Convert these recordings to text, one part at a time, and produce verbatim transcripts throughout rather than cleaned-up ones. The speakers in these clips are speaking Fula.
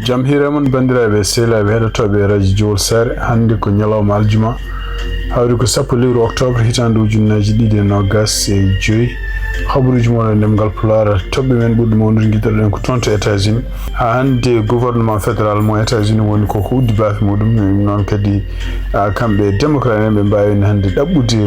Jam hiire mon, banndiraaɓe, sehilaaɓe, heɗotooɓe Radio Jowol Saare. Hannde ko ñalawma aljuma, hawri ko sappo lewru octobre, hitaande ujunnaaji ɗiɗi e noogas e joy. Habaruuji mon e ɗemngal Pulaar, toɓɓe men ɓurɗe mawnude, ngiɗirɗen ko toon to États-Unis. Haa hannde, gouvernement fédéral mo États-Unis woni ko, ko uddi baafe muɗum, noon kadi, ah, kamɓe démocrate en ɓe mbaawi hannde ɗaɓɓude,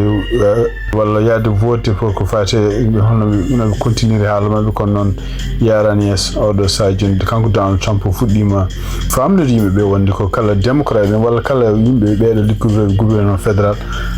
ah, walla yahde vote pour ko faati e hono ɓe, no ɓe continuer haala maɓɓe, kono noon yaaraani yeeso. Oɗo sahaa jooni, kanko Donald Trump o fuɗɗiima faamnude yimɓe ɓe wonde ko kala démocrate en walla kala yimɓe ɓeeɗo liggotooɓe gouvernement fédéral,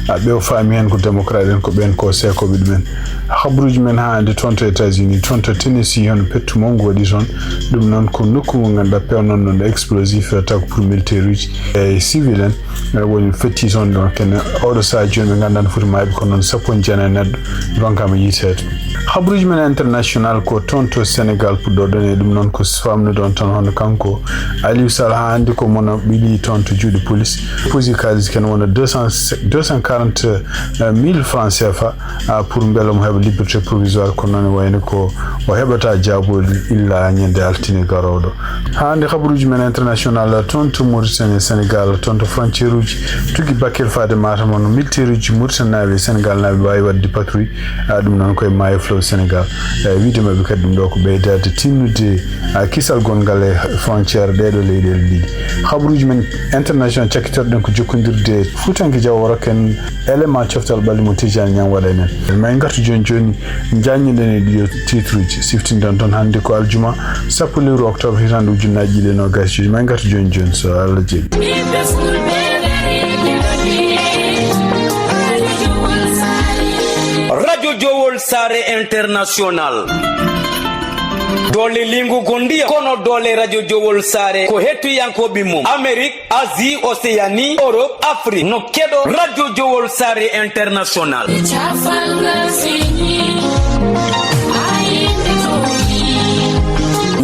a, ɓe o faami heen ko démocrate en, ko ɓeen ko seekooɓe ɗumen. Habaruuji men haa hannde toon to États-Unis, toon to Tennessee, hono pettu mawngu waɗi toon. Ɗum noon ko nokku mo ngannduɗaa peewnoon noon explosif, taw ko pour militaire uji e civil en. Ene woni fetti toon ɗon kene oɗo sahaa jooni ɓe ngannduɗaa no foti maayde, kono noon sappo e jeenayi neɗɗo ronkaama yiyteede. Habaruuji men international ko toon to Sénégal puɗɗoɗen e ɗum noon ko faamnude on tan hono kanko Aliou Sall haa hannde ko mono ɓili toon to juuɗe police. Posi kaalis kene wona deux cent, deux cent quarante mille francs C F A, ah, pour mbele mo heɓa liberté provisoire, kono noon wayno ko o heɓata jaabuwol illa ñande altine garooɗo. Haa hannde habaruuji men international toon to Mauritanie, Sénégal, toon to frontière uji tuggi Bakel faade Matam, no militaire uji Mauritanaaɓe e Sénégalnaaɓe mbaawi waɗde patrouille, ah, ɗum noon koye maayo fleuve Sénégal. Eh, wiide maɓɓe kadi ɗum ɗo ko ɓeydaade tinnude, ah, kisal gonngal e frontière ɗeeɗo leyɗeele ɗiɗi. Habaruuji men international cakkitorɗen ko jokkondirde Fuutanke Jawworo ken élément coftal ɓalli mo Tijani Ñam waɗa e men. May ngartu jooni jooni njaññiɗen e ɗiɗo titre uji. Siftinɗen toon hannde ko aljuma sappo lewru octobre hitaande ujunnaaji ɗiɗi e noogas e joy. May ngartu jooni jooni so Allah jaɓi. Radio Jowol Saare International. Doole lingu gondiya kono doole Radio Jowol Saare ko hettiyankooɓe mum Amérique, Asie, Océanie, Europe, Afrique. No keɗo Radio Jowol Saare International.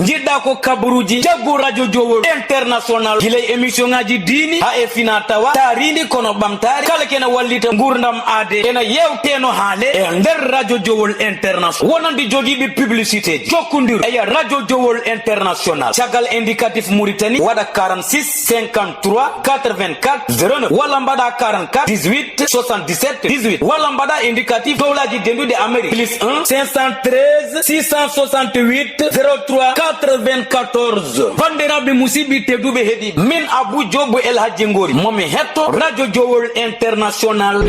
Njiɗɗa ko kabaruuji, jaggu Radio Jowol International. Gila e émission ngaji diini, haa e fina tawa, taariindi kono ɓamtaare. Kala kena wallita ngurdam aade, ena yewteno haale e nder Radio Jowol International. Wonande jogiiɓe publicité, jokkondir e Radio Jowol International. Caggal indicatif Mauritanie, waɗa quarante-six cinquante-trois quatre-vingt-quatre zéro neuf, walla mbaɗa quarante-quatre dix-huit soixante-dix-sept dix-huit, walla mbaɗa indicatif dowlaji dendude Amérique, plus un cinq cent treize six cent soixante-huit zéro trois quatre-vingt-quatorze. Bandiraɓe musidɓe tedduɓe heɗi min Abou Diop El Hadji Ngori, momi hetto Radio Jowol International.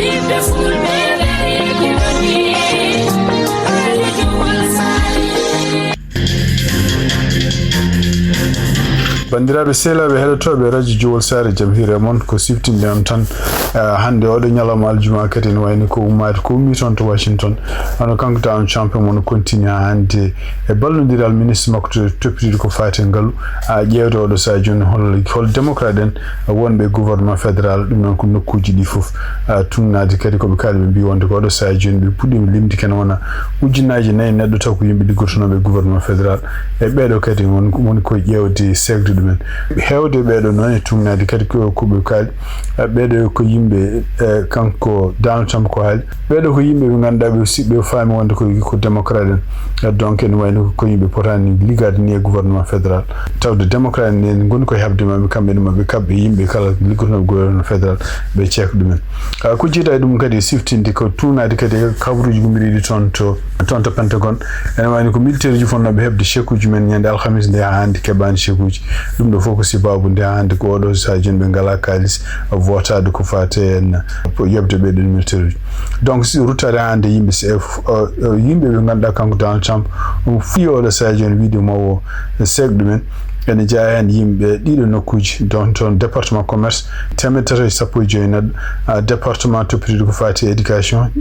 Banndiraaɓe sehilaaɓe heɗotooɓe Radio Jowol Saare, jam hiire mon. Ko siftinɗen on tan, eh, hannde oɗo ñalawma aljuma kadi ene wayni ko ummaade ko ummi toon to Washington. Hono kanko Donald Trump e mon continue haa hannde e ballondiral ministre makko to toppitiiɗo ko faati e ngalu, a ƴeewde oɗo sahaa jooni hol, hol démocrate en wonɓe e gouvernement fédéral, ɗum noon ko nokkuuji ɗi fof, a, tugnaade kadi ko ɓe kaali, ɓe mbii wonde ko oɗo sahaa jooni ɓe puɗɗiima limde kene wona ujunnaaji nayi neɗɗo taw ko yimɓe liggotonooɓe e gouvernement fédéral. E ɓeeɗo kadi won, woni koye ƴeewde seegde ɗumen. Heewde ɓeeɗo noon e tugnaade kadi ko, ko ɓe kaali, a, ɓeeɗo ko yimɓe, e, kanko Donald Trump ko haali, ɓeeɗo ko yimɓe ɓe ngannduɗaa ɓe si-, ɓe faami wonde ko, ko démocrate en. Donc, ene wayno ko yimɓe potaani liggaade ni e gouvernement fédéral. Tawde démocrate en ne ngoni koye haɓde maɓɓe, kamɓe ne maɓɓe kaɓɓe yimɓe kala liggotonooɓe gouvernement fédéral, ɓe ceeka ɗumen. Ah, ko jeeɗa e ɗum kadi e siftinde ko tugnaade kadi e kabaruuji gummiriiɗi toon to, toon to Pentagone. Ene wayno ko militaire uji fotnooɓe heɓde chèque uji men ñande alhamis nde haa hannde keɓaani chèque uji. Ɗum ɗo fof ko sababu nde haa hannde ko oɗo sahaa jooni ɓe ngalaa kaalis votaade ko faati en yoɓde ɓeeɗon militaire uji. Donc, si ruttaade haa hannde yimɓe, si, eh, f-, eh, eh, yimɓe ɓe ngannduɗaa kanko Donald Trump, omo fuɗɗi oɗo sahaa jooni wiide mo o seek ɗumen. Ene jeyaa heen yimɓe ɗiɗo nokkuuji, donc toon département commerce, teemedde tati e sappo e joyi neɗɗo, ah, département toppitiiɗo ko faati e éducation,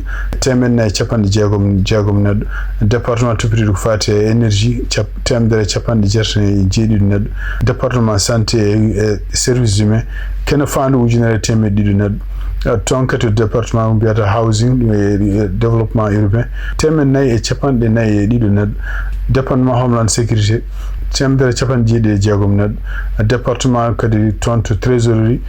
teemedde nayi e capanɗe jeegom, jeegom neɗɗo, département toppitiiɗo ko faati e énergie, cap-, teemedere e capanɗe jeetati e jeeɗiɗi neɗɗo, département santé e, e service humain, kene faandu ujunere e teemedde ɗiɗi neɗɗo. Eh, toon kadi département mo mbiyata housing, eh, eh, développement urbain, teemedde nayi e capanɗe nayi e ɗiɗo neɗɗo. Département homeland sécurité, teemedere e capanɗe jeeɗiɗi e jeegom neɗɗo. Département kadi toon to trésorerie,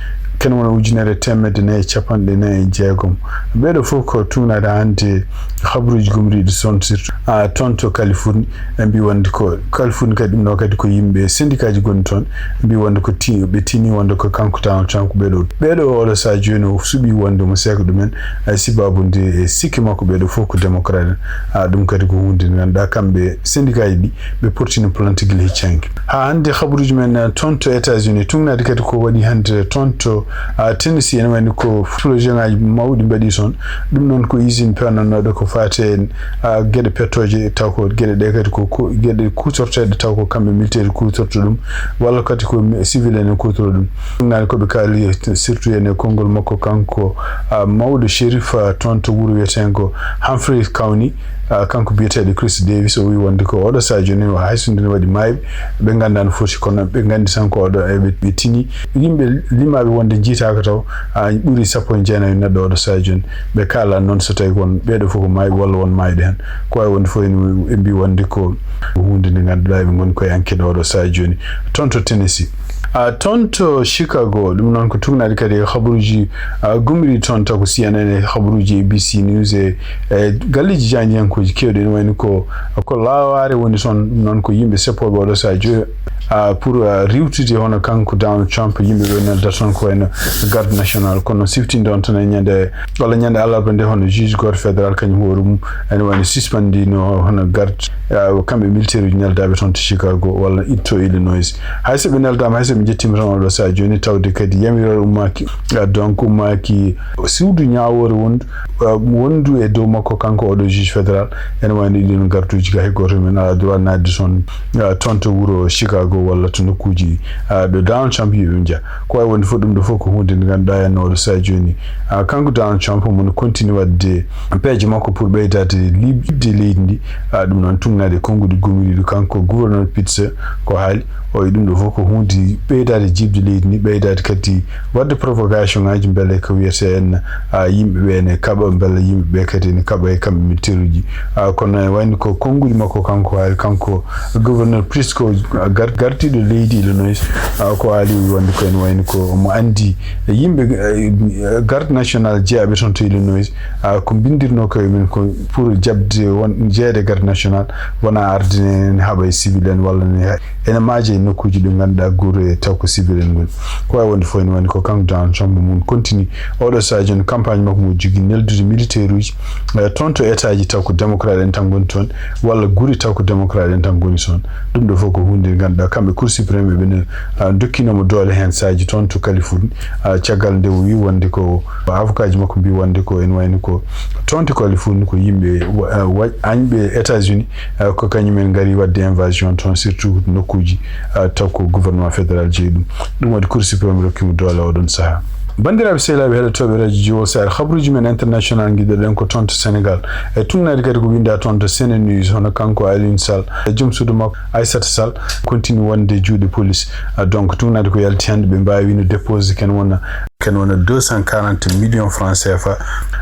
Ken wona ujunere teemedde nayi e capanɗe nayi e jeegom. Ɓeeɗo fof ko tuugnaade hannde habaruuji gomriiɗi toon, surtout, ah, toon to Californie. Ɓe mbii wonde ko Californie kadi, ɗum ɗo kadi ko yimɓe syndicat ji ngoni toon. Ɓe mbii wonde ko ti-, ɓe tini wonde ko kanko Donald Trump ko ɓeeɗo. Ɓeeɗo oɗo sahaa jooni o suɓii wonde omo seeka ɗumen, eh, sibaabu nde e sikke makko ɓeeɗo fof ko démocrate en. Ah, ɗum kadi ko huunde nde ngannduɗaa kamɓe syndicat ji ɗi ɓe portino plainte gila hecci hanki. Haa hannde habaruuji men, eh, toon to États-Unis, tuugnaade kadi ko waɗi hannde toon to, ah, Tennessee, ene wayno ko explosion ŋaaji mawɗi mbaɗi toon. Ɗum noon ko usine peewnanooɗo ko faati e, ah, geɗe pettooje, taw ko geɗe ɗe kadi ko, ko geɗe kuutorteeɗe taw ko kamɓe militaire kuutorto ɗum, walla kadi ko mi-, civil en kuutoro ɗum. Tuugnaade ko ɓe kaali surtout ene konngol makko kanko, ah, mawɗo shérif, ah, toon to wuro wiyeteengo Humphreys County, ah, kanko biyeteeɗo Chris Davis, o wii wonde ko oɗo sahaa jooni o hay so nde waɗi maayɓe, ɓe nganndaa no foti, kono ɓe nganndi tan ko oɗo, e ɓe, ɓe tini yimɓe limaaɓe wonde njiitaaka taw, ah, ɓuri sappo e jeenayi neɗɗo oɗo sahaa jooni. Ɓe kaala noon so tawi ko won ɓeeɗo fof ko maayɓe walla won maayɓe heen. Ko waawi wonde fof ene, ɓe mbii wonde ko huunde nde ngannduɗaa eɓe ngoni koye enquête oɗo sahaa jooni. Toon to Tennessee. Ah, toon to Chicago, ɗum noon ko tuugnaade kadi e habaruuji, ah, gomriiɗi toon, taw ko C N N e habaruuji A B C News e, e galleeji jaanjiyankooji keewɗi, ene wayno ko, ko laawaare woni toon, ɗum noon ko yimɓe seppooɓe oɗo sahaa jooni, ah, pour, ah, riiwtude hono kanko Donald Trump, yimɓe ɓe nelda toon ko wayno garde national, kono siftinde on tan e ñande, walla ñande alarba nde, hono juge gooto fédéral kañum hoore mum ene wayno suspendino hono garde, ah, kamɓe militaire uji neldaaɓe toon to Chicago walla itto Illinois. Hay so ɓe neldaama, hay so ɓe njettiima tan oɗo sahaa jooni, tawde kadi yamiroore ummaaki, ah, donc ummaaki suudu ñaawoore wondu, ah, wondu e dow makko kanko oɗo juge fédéral, ene wayno ɗiɗon garduuji ga hay gooto men alaa droit naatde toon, ah, toon to wuro Chicago walla to nokkuuji, ah, ɗo Donald Trump yiɗi ɗum jeyaa. Ko waawi wonde fof, ɗum ɗo fof ko huunde nde ngannduɗaa en oɗo sahaa jooni, ah, kanko Donald Trump omo continue waɗde peeje makko pour ɓeydaade liɓde leydi ndi. Ah, ɗum noon tuugnaade e konnguɗi gomriiɗi kanko gouverneur Pitts ko haali. O e ɗum ɗo fof ko huunde ɓeydaade jiiɓde leydi ndi, ɓeydaade kadi waɗde provocation ŋaaji mbele ko wiyetee en, ah, yimɓe ɓe ene kaɓa, mbele yimɓe ɓe kadi ene kaɓa e kamɓe militaire uji. Ah, kono e wayno ko konnguɗi makko kanko haali, kanko gouverneur Pitts ko gar-, gardiiɗo leydi Illinois, ah, ko haali wonde ko ene wayno ko omo anndi yimɓe, eh, garde national jeyaaɓe toon to Illinois, ah, ko mbindirnoo koye men ko pour jaɓde won jeeyde garde national, wona arde ne haɓa e civil en walla ne ha-, ene maaja e nokkuuji ɗi ngannduɗaa guure taw ko civil en ngoni. Ko waawi wonde fof ene wayno ko kanko Donald Trump mum continue oɗo sahaa jooni campagne makko mo jogii neldude militaire uji, eh, toon to état ji taw ko démocrate en tan ngoni toon, walla gure taw ko démocrate en tan ngoni toon. Ɗum ɗo fof ko huunde nde ngannduɗaa kamɓe Cour suprême ɓe ne, ah, dokkinooma doole heen sahaa ji toon to Californie, ah, caggal nde o wii wonde ko avocat ji makko mbii wonde ko ene wayno ko toon to Californie ko yimɓe wa-, ah, wa-, añɓe États-Unis, ah, ko kañum en ngari waɗde invasion toon, surtout nokkuuji, ah, taw ko gouvernement fédéral jeyi ɗum. Ɗum waɗi Cour suprême rokkiima doole oɗon sahaa. Banndiraaɓe sehilaaɓe heɗotooɓe radio Jiwo Saare, habaruuji men international ngiɗɗoɗen ko toon to Sénégal. E tuugnaade kadi ko winndaa toon to Séné News, hono kanko Aliou Sall e joom suudu makko Aïssata Sall continue wonde juuɗe police. Ah, donc tuugnaade ko yalti hannde ɓe mbaawino dépose ken wona, ken wona deux cent quarante millions francs C F A.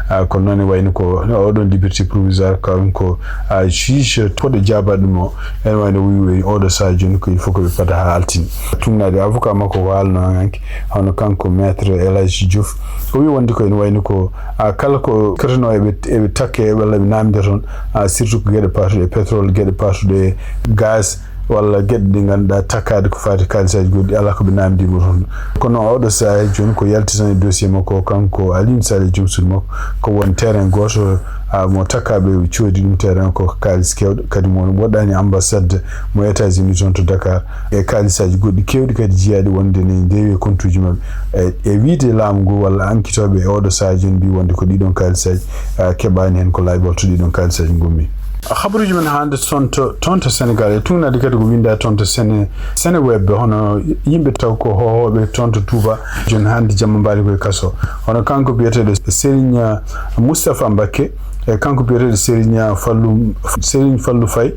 Ah, ko noon e wayno ko oɗon liberté provisoire kanko, ah, juge poɗɗo jaabaade ɗum o, ene wayno wiyi oɗo sahaa jooni ko il faut ko ɓe paada haa altine. Tuugnaade avocat makko ko haalno hanki, hono kanko maître El Hadji Diouf, o wii wonde ko ene wayno ko, ah, kala ko kreteno eɓe, eɓe takke walla ɓe naamnde toon, ah, surtout ko geɗe paatuɗe e pétrole, geɗe paatuɗe e gaz, walla geɗe ɗe ngannduɗaa takkaade ko faati kaalisaaji goɗɗi, alaa ko ɓe naamndiima toon. Kono oɗo sahaa jooni ko yalti tan e dossier makko, kanko Aliou Sall e joom suudu makko, ko won terrain gooto, ah, mo takkaaɓe coodi ɗum terrain ko kaalis keewɗo, kadi mo woɗɗaani ambassade mo États-Unis toon to Dakar, e kaalisaaji goɗɗi keewɗi kadi jiyaaɗi wonde ne ndeewi e kontuuji maɓɓe. E, e wiyde laamu ngu walla ankitooɓe e oɗo sahaa jooni mbii wonde ko ɗiɗon kaalisaaji, ah, keɓaani heen ko laabi holto ɗiɗon kaalisaaji ngummi. Habaruuji men hannde toon to, toon to Sénégal, e tuugnaade kadi ko winndaa toon to Séné, Sénéweb, hono yimɓe taw ko hohooɓe toon to Touba, jooni hannde jamma mbaali koye kaso. Hono kanko biyeteeɗo Serigne Moustapha Mbacké, e kanko biyeteeɗo Serigne Fallou, Serigne Fallou Faye,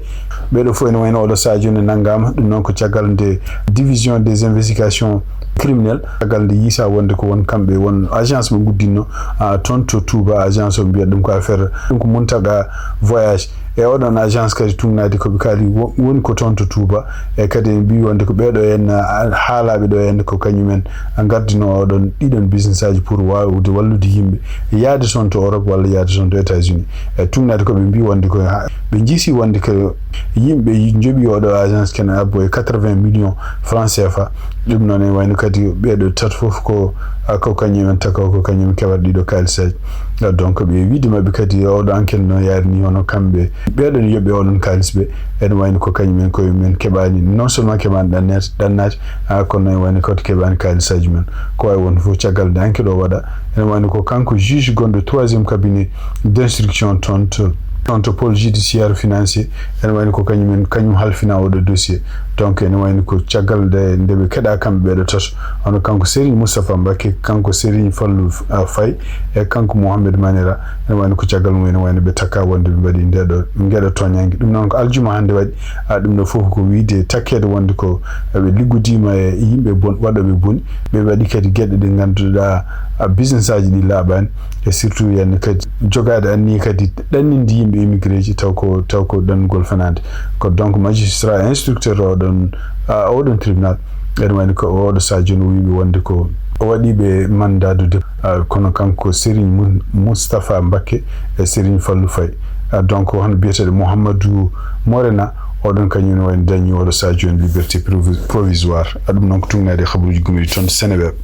ɓeeɗo fof ene wayno oɗo sahaa jooni nanngaama, ɗum noon ko caggal nde division des investigations criminel, caggal nde yiita wonde ko won kamɓe won agence ɓe nguddinno, ah, toon to Touba, agence o mbiyata ɗum ko affaire, ɗum ko Mountaga Voyage. E oɗon agence kadi tugnaade ko ɓe kaali wo-, woni ko toon to Touba. E kadi en mbii wonde ko ɓeeɗo en, a, haalaaɓe ɗo en ko kañumen a ngardinoo oɗon ɗiɗon business aji pour waawde wallude yimɓe yaade toon to Europe walla yaade toon to États-Unis. E tugnaade ko ɓe mbii wonde ko ha, ɓe njiisi wonde ko yimɓe njoɓi oɗo agence kene abbo e quatre-vingts millions francs C F A. Ɗum noon ene wayno kadi ɓeeɗo tato fof ko, a, ko kañumen tago, ko kañumen keɓata ɗiɗo kaalisaji. A, donc ɓe wiide maɓɓe kadi oɗo enquête no yaari ni, hono kamɓe ɓeeɗon yoɓɓe oɗon kaalis ɓe, ene wayno ko kañumen koye men keɓani, non seulement keɓani ɗanneede, ɗannaade, a, kono ene wayno kadi keɓani kaalisaji men. Ko wawi wonde fof caggal nde enquête o waɗa, ene wayno ko kanko juge gonɗo troisième cabinet d'instruction toon to, toon to pôle judiciaire financier, ene wayno ko kañumen, kañum halfina oɗo dossier. Donc ene wayno ko caggal nde, nde ɓe keɗa kamɓe ɓeeɗo tato, hono kanko Serigne Moustapha Mbacké, kanko Serigne Fallou, a, Faye, e kanko Mohamed Manira, ene wayno ko caggal mum ene wayno ɓe takka wonde ɓe mbaɗi ndeɗo, ngeɗo toñange. Ɗum noon ko aljuma hannde waɗi, a, ɗum ɗo fof ko wiyde takkeede wonde ko ɓe liggodiima e yimɓe bon, waɗooɓe boni, ɓe mbaɗi kadi geɗe ɗe ngannduɗaa, a, business aji ɗi laaɓaani, e surtout yen kadi jogaade anniya kadi ɗanninde yimɓe immigré ji taw ko, taw ko ɗannugol fenaande. Ko donc magistrat instructeur oɗon, a, oɗon tribunal, ene wayno ko oɗo saha jooni o wiiɓe wonde ko o waɗiiɓe mandat de dépôt, a, kono kanko Serigne Mou-, Moustapha Mbacké e Serigne Fallou Faye. A, donc hono biyeteeɗo Mouhamadou Morena, oɗon kañum ne wayno dañi oɗo saha jooni liberté provi-, provisoire. A, ɗum noon ko tugnaade e habaruuji gummiɗi toon to Seneweb.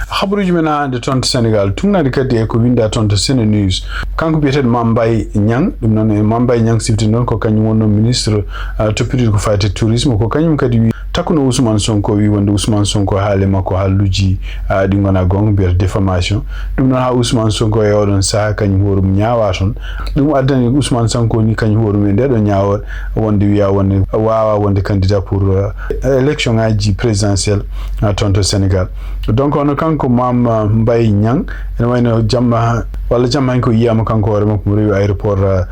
Habaruuji men hannde toon to Sénégal, tugnaade kadi e ko winnda toon to Sene News. Kanko biyeteeɗo Mame Mbaye Niang, ɗum noon e Mame Mbaye Niang sifti noon ko kañum wonno ministre, a, toppitiiɗo ko faati e tourisme, ko kañum kadi wi takkuno Ousmane Sonko, wi wonde Ousmane Sonko haale makko haalluuji, a, ɗi ngona goonga, mbiyata diffamation. Ɗum noon haa Ousmane Sonko e oɗon saha kañum hoore mum ñaawa toon. Ɗum addani Ousmane Sonko ni kañum hoore mum e ndeɗo ñaawoore wonde wiya wonde waawa wonde candidat pour, euh, élection ngaji présidentielle, euh, toon to Sénégal. Donc hono kanko Mame, euh, Mbaye Niang, ene wayno jamma walla jamma hanki o yiyama kanko hoore makko mo rewi aéroport, euh,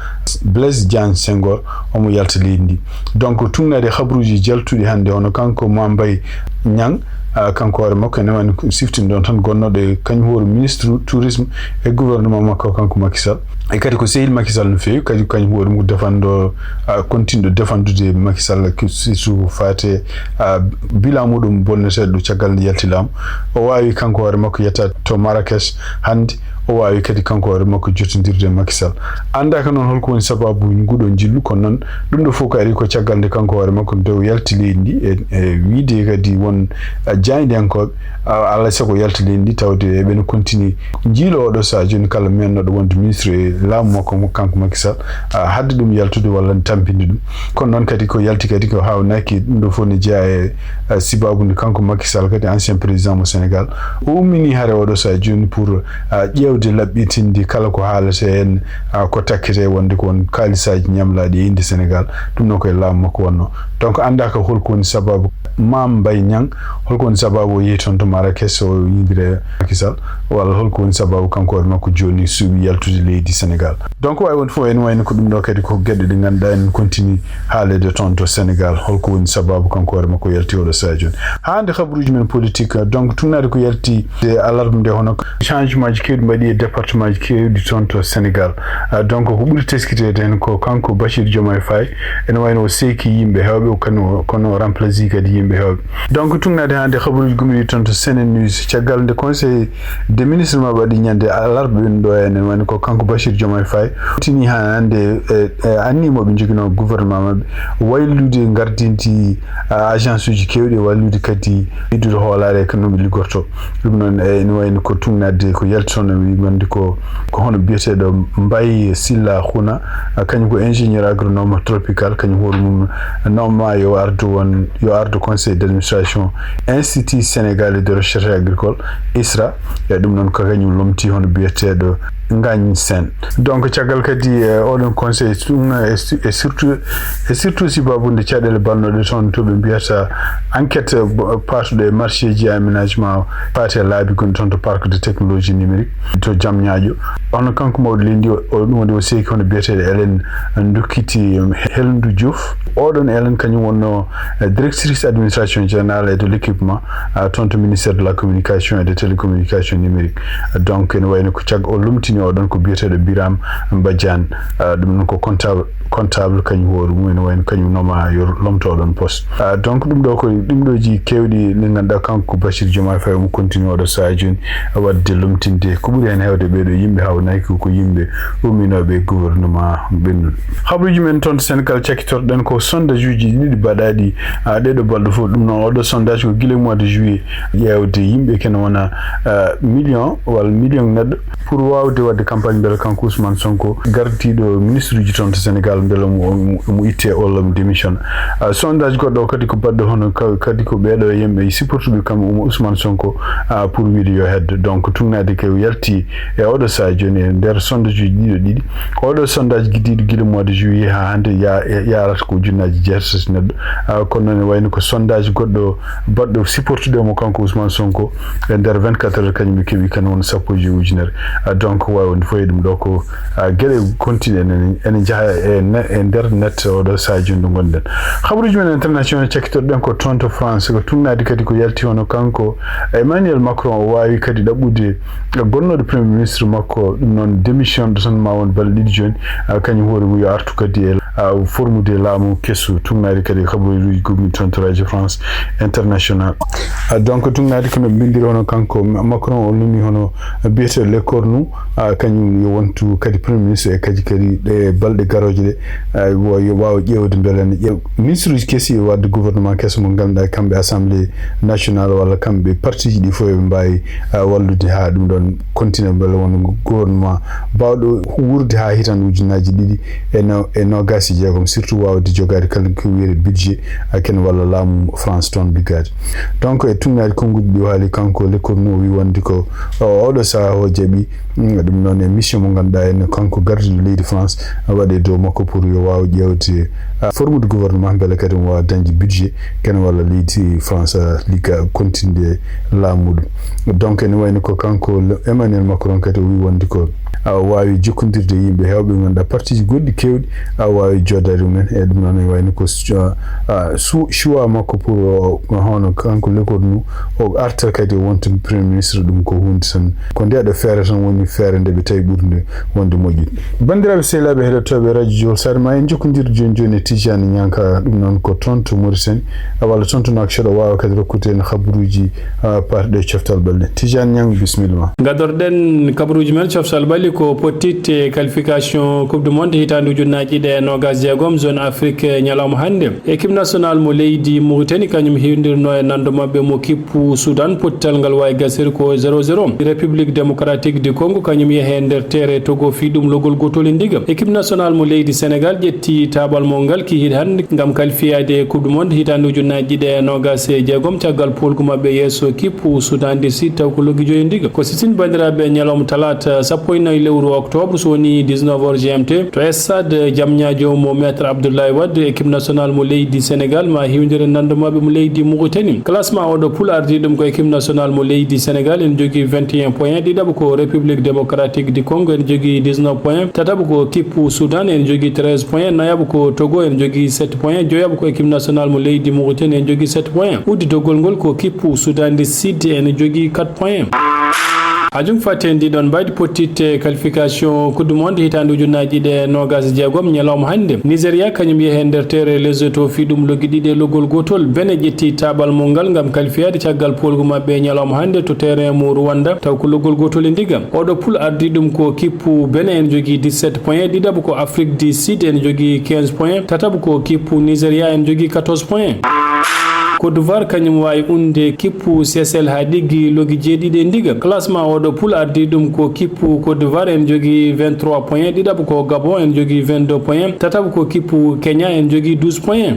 Blaise Diagne Senghor, omo yalta leydi ndi. Donc tugnaade habaruuji jaltuɗi hannde hono kanko Mame Mbaye Niang, a, kanko hoore makko ene wayno ko siftin ɗon tan gonnoɗo e kañum hoore ministre tourisme e gouvernement makko kanko Macky Sall. E kadi ko sehil Macky Sall no feewi, kadi ko kañum hoore mum defanɗo, a, kontinɗo defandude Macky Sall, surtout ko faate, a, bilan muɗum bonneteeɗo caggal nde yalti laamu. O waawi kanko hoore makko yetta to Marrakech hannde, o waawi kadi kanko hoore makko jottindirde e Macky Sall. Anndaaka noon holko woni sababu nguɗo njillu, kono noon ɗum ɗo fof ko ari ko caggal nde kanko hoore makko nde o yalti leydi ndi e, e wiide kadi won, a, jaayndiyankooɓe, a, alaa e sago yalta leydi ndi tawde eɓe no continue njiilo oɗo saha jooni kala mennoɗo wonde ministre e laamu makko mo kanko Macky Sall, a, hadde ɗum yaltude walla ne tampinde ɗum. Kono noon kadi ko yalti kadi ko haawnaki ɗum ɗo fof ne jeyaa e, a, sibabu nde kanko Macky Sall kadi ancien président mo Sénégal o ummini hare oɗo saha jooni pour, a, ƴeewde laɓɓitinde kala ko haalete heen, a, ko takkete wonde ko won kaalisaaji ñamlaaɗi e innde Sénégal. Ɗum noon ko e laamu makko wonnoo. Donc anndaaka holko woni sababu Mame Mbaye Niang, holko woni sababu o yehi toon to Marrakech o yiidira e Macky Sall, walla holko woni sababu kanko hoore makko jooni suuɓi yaltude leydi Sénégal. Donc waawi wonde fof ene wayno ko ɗum ɗo kadi ko geɗe ɗe ngannduɗaa enen continue haaleede toon to Sénégal, holko woni sababu kanko hoore makko yalti oɗo saha jooni. Haa hannde habaruuji men politique, donc tugnaade ko yalti e alarba nde hono changement ji keewɗi mbaɗi e département ji keewɗi toon to Sénégal. Ah, donc ko ɓuri teskiteede heen ko kanko Bassirou Diomaye Faye, ene wayno o seeki yimɓe heewɓe, o kano, kono o remplacé kadi yimɓe heewɓe. Donc tugnaade hannde habaruuji gummiɗi toon to Sene News, caggal nde conseil des ministres ma waɗi ñande alarba ɓen ɗo, ene wayno ko kanko Bassirou Diomaye Faye tini haa hannde e, e anni mo ɓe njoginoo gouvernement maɓɓe waylude ngardinti, a, agence uji keewɗi e wallude kadi ɓeydude hoolaare e ko no ɓe liggorto. Ɗum noon, e, ene wayno ko tugnaade ko yalti toon, wi wonde ko, ko hono biyeteeɗo Mbaye Sylla Khouna, a, kañum ko ingénieur agronome tropical, kañum hoore mum nooma yo ardu won, yo ardu conseil d'administration Institut Sénégalais de Recherche Agricole, ISRA, e ɗum noon ko kañum lomti hono biyeteeɗo Ngagne Sène. Donc caggal kadi, e, oɗon conseil ɗum e, su-, e surtout, e surtout sibabude caɗeele bannoɗe toon to ɓe mbiyata enquête, bo-, paatuɗo e marché ji aménagement faati e laabi gonɗi toon to parc de technologie numérique to Diamniadio. Hono kanko mawɗo leydi ndi o, o, ɗum waɗi o seeki hono biyeteeɗo Hélène Ndoukiti Helndou Diouf. Oɗon Hélène kañum wonno, e, directrice administration générale et de l'équipement, a, toon to ministère de la communication et des télécommunications numériques. Donc ene wayno ko cag-, o lomtini Oɗon ko biyeteeɗo Biram Badiane, ah, ɗum noon ko comptable, comptable kañum hoore mum ene wayno kañum nooma yo lomto oɗon poste. Ah, donc ɗum ɗo ko ɗum ɗo ji kewɗi ɗi ngannduɗaa kanko Bassirou Diomaye Faye omo continue oɗo sahaa jooni waɗde lomtinde ko ɓuri heen heewde ɓeeɗo yimɓe hawnaki ko, ko yimɓe umminooɓe e gouvernement ɓennuɗo. Habaruuji men toon to Sénégal cakkitorɗen ko sondage uji ɗiɗi baɗaaɗi, ah, ɗeɗo balɗe fof. Ɗum noon oɗo sondage ko gila mois de juillet ƴeewde yimɓe kene wona, ah, million walla million neɗɗo pour waawde waɗde campagne mbele kanko Ousmane Sonko gardiiɗo ministre uji toon to Sénégal mbele mo, mo, mo itte o lom démission. Ah, sondage goɗɗo o kadi ko baɗɗo hono ka-, kadi ko ɓeeɗo yimɓe supportuɓe kam Ousmane Sonko, ah, pour wiide yo heddo. Donc tugnaade ko yalti e oɗo sahaa jooni e nder sondage uji ɗiɗo ɗiɗi. Oɗo sondage giddiiɗo gila mois de juillet haa hannde ya-, yaarata ko ujunnaaji jeetati neɗɗo. Ah, kono noon wayno ko sondage goɗɗo baɗɗo supportude mo kanko Ousmane Sonko e nder vingt-quatre heures kañum ɓe keɓi kan won sappo e joyi ujunere. Ah, donc wawi wonde fof e ɗum ɗo ko, ah, geɗe continue ene, ene njaha e ne-, e nder net oɗo sahaa jooni ɗo ngonɗen. Habaruuji men international cakkitorɗen ko toon to France, ko tugnaade kadi ko yalti hono kanko Emmanuel Macron o wawi kadi ɗaɓɓude gonnooɗo premier ministre makko, ɗum noon démission ɗo tan ma won balɗe ɗiɗi jooni, ah, kañum hoore mum yo artu kadi e, ah, formude laamu kesu. Tugnaade kadi habaruuji gomɗi toon to Radio France International. Ah, donc tugnaade kono mbindiri hono kanko Ma-, Macron o numi hono biyeteeɗo Le Cornu, ah, kañum yo wontu kadi premier ministre e kadi kadi ɗe balɗe garooje ɗe, ah, wo-, yo waaw ƴeewde mbele ne ƴeew ministre uji kesi e waɗde gouvernement keso mo ngannduɗaa kamɓe assemblée nationale walla kamɓe parti ji ɗi fof eɓe mbaawi, ah, wallude haa ɗum ɗoon continue mbele won gouvernement baawɗo wuurde haa hitande ujunnaaji ɗiɗi e no-, e noogaas e jeegom, surtout waawde jogaade kala ko wiyetee budget, ah, ken walla laamu France toon liggaade. Donc e tugnaade konnguɗi ɗi o haali kanko Le Cornu o wi wonde ko o-, oɗo sahaa o jaɓi, mm, ɗum noon e mission mo ngannduɗaa en kanko gardiiɗo leydi France, ah, waɗe dow makko pour yo waaw ƴeewde, ah, formude gouvernement mbele kadi omo waawa dañde budget ken walla leydi France, ah, ligga continue laamu ɗum. Donc ene wayno ko kanko le-, Emmanuel Macron kadi o wi wonde ko, ah, o waawi jokkondirde e yimɓe heewɓe ɓe ngannduɗaa parti ji goɗɗi keewɗi, ah, o waawi jooɗaade mumen e ɗum noon ene wayno ko su-, ah, su-, choix makko pour o, hono kanko Le Cornu o arta kadi o wonta premier ministre, ɗum ko huunde tan ko nde ɗo feere tan woni feere nde ɓe tawi ɓurde wonde moƴƴude. Banndiraaɓe sehilaaɓe heɗotooɓe Radio Jowol Saare ma en jokkondir jooni jooni e Tijani Ñanka, ɗum noon ko toon to Mauritanie, walla toon to Nouakchott, o waawa kadi rokkude en habaruuji, ah, paarɗe coftal ɓalli. Tijani Ñang, bisimilla ma. Gadorɗen kabaruuji men coftal ɓalli ko pottitte qualification Coupe du Monde hitaande ujunnaaji ɗiɗi e noogaas jeegom zone Afrique ñalawma hannde. Équipe nationale mo leydi Mauritanie kañum hiwdirno e nando maɓɓe mo kippu Soudan, pottal ngal wawi gasir ko zéro zéro. République démocratique du Congo kañum yehe nder tere Togo fi ɗum logol gotol e ndiga. Équipe nationale mo leydi Sénégal ƴetti tabal mo ngal kihiɗe hannde ngam qualifiyaade e Coupe du Monde hitaande ujunnaaji ɗiɗi e noogaas e jeegom caggal polgu maɓɓe yeeso kippu Soudan du Sud taw ko loggi joyi e ndiga. Ko sitin banndiraaɓe ñalawma talaata sappo e nayi lewru octobre so woni dix-neuf heures G M T to stade Diamniadio mo Maître Abdoulaye Wade, équipe nationale mo leydi Sénégal ma hiwdire nando maɓɓe mo leydi Mauritanie. Classement oɗo poule ardi ɗum ko équipe nationale mo leydi Sénégal ene jogii vingt et un points, ɗiɗaɓo ko République démocratique du Congo ene jogii dix-neuf points, tataɓo ko kippu Soudan ene jogii treize points, nayaɓo ko Togo ene jogii sept points, joyaɓo ko équipe nationale mo leydi Mauritanie ene jogii sept points. Udditgol ngol ko kippu Soudan du Sud ene jogii quatre points. Haa jooni faten ndi ɗon mbaydi pottitte qualification Coupe du Monde hitaande ujunnaaji ɗiɗi e noogaas e jeegom ñalawma hannde. Nigeria kañum yehe nder tere Lesotho fi ɗum loggi ɗiɗi e logol gotol. Benin ƴetti tabal mum ngal ngam qualifiyaade caggal polgu maɓɓe ñalawma hannde to terrain mo Rwanda taw ko logol gotol e ndiga. Oɗo poule ardi ɗum ko kippu Benin ene jogii dix-sept points, ɗiɗaɓo ko Afrique du Sud ene jogii quinze points, tataɓo ko kippu Nigeria ene jogii quatorze points. Côte d'Ivoire kañum wawi unde kippu Seychelles haa ɗiggi loggi jeeɗiɗi e ndiga. Classement oɗo poule ardi ɗum ko kippu Côte d'Ivoire ene jogii vingt-trois points, ɗiɗaɓo ko Gabon ene jogii vingt-deux points, tataɓo ko kippu Kenya ene jogii douze points.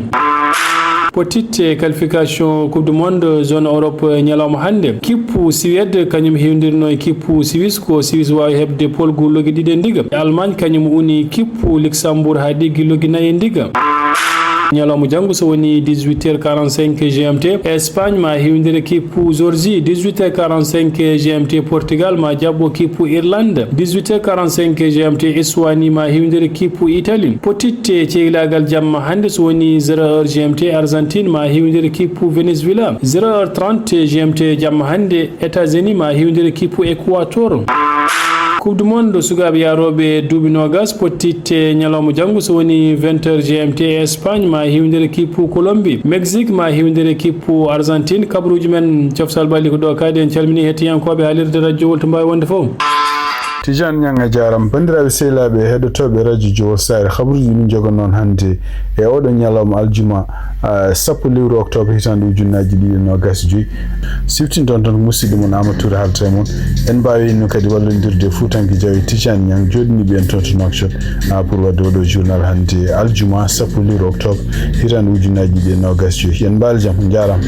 Pottitte qualification Coupe du Monde zone Europe ñalawma hannde. Kippu Suède kañum hewdirno e kippu Suisse, ko Suisse wawi heɓde polgu loggi ɗiɗi e ndiga. Allemagne kañum uni kippu Luxembourg haa ɗiggi loggi nayi e ndiga. Ñalawma janngo so woni dix-huit heures quarante-cinq G M T, Espagne ma hewdire kippu Georgie, dix-huit heures quarante-cinq G M T, Portugal ma jaɓɓo kippu Irlande, dix-huit heures quarante-cinq G M T, Eswani ma hewdire kippu Italie. Pottitte ceylaagal jamma hannde so woni zéro heure G M T, Argentine ma hewdire kippu Venezuela, zéro heure trente G M T jamma hannde, États-Unis ma hewdire kippu Équateur. Coupe du monde sukaaɓe yaarooɓe duuɓi noogas pottitte ñalawma janngo, so woni vingt heures G M T. Espagne ma hiwndere kippu Colombie, Mexique ma hiwndere kippu Argentine. Kabaruuji men coftal ɓalli ko ɗo kadi. En calmini hettiyankooɓe haalirde radio Jowol to mbaawi wonde fof. Tijaan Ñaŋ, a jaaraama. Banndiraaɓe sehilaaɓe heɗotooɓe radio Jowol Saare, kabaruuji ɗi min njoga noon hannde e oɗo ñalawma aljuma, ah, sappo lewru octobre hitaande ujunnaaji ɗiɗi e noogas e joyi. Siftinton tan ko musidɗo mon Amadou Touré haalta e mon. En mbaawi no kadi wallondirde e Fuutanke Jaw e Tijaan Ñaŋ, jooɗiniiɓe en toon to Nouakchott, ah, pour waɗde oɗo journal hannde aljuma sappo lewru octobre hitaande ujunnaaji ɗiɗi e noogas e joyi. En mbaali jam, njaaraama.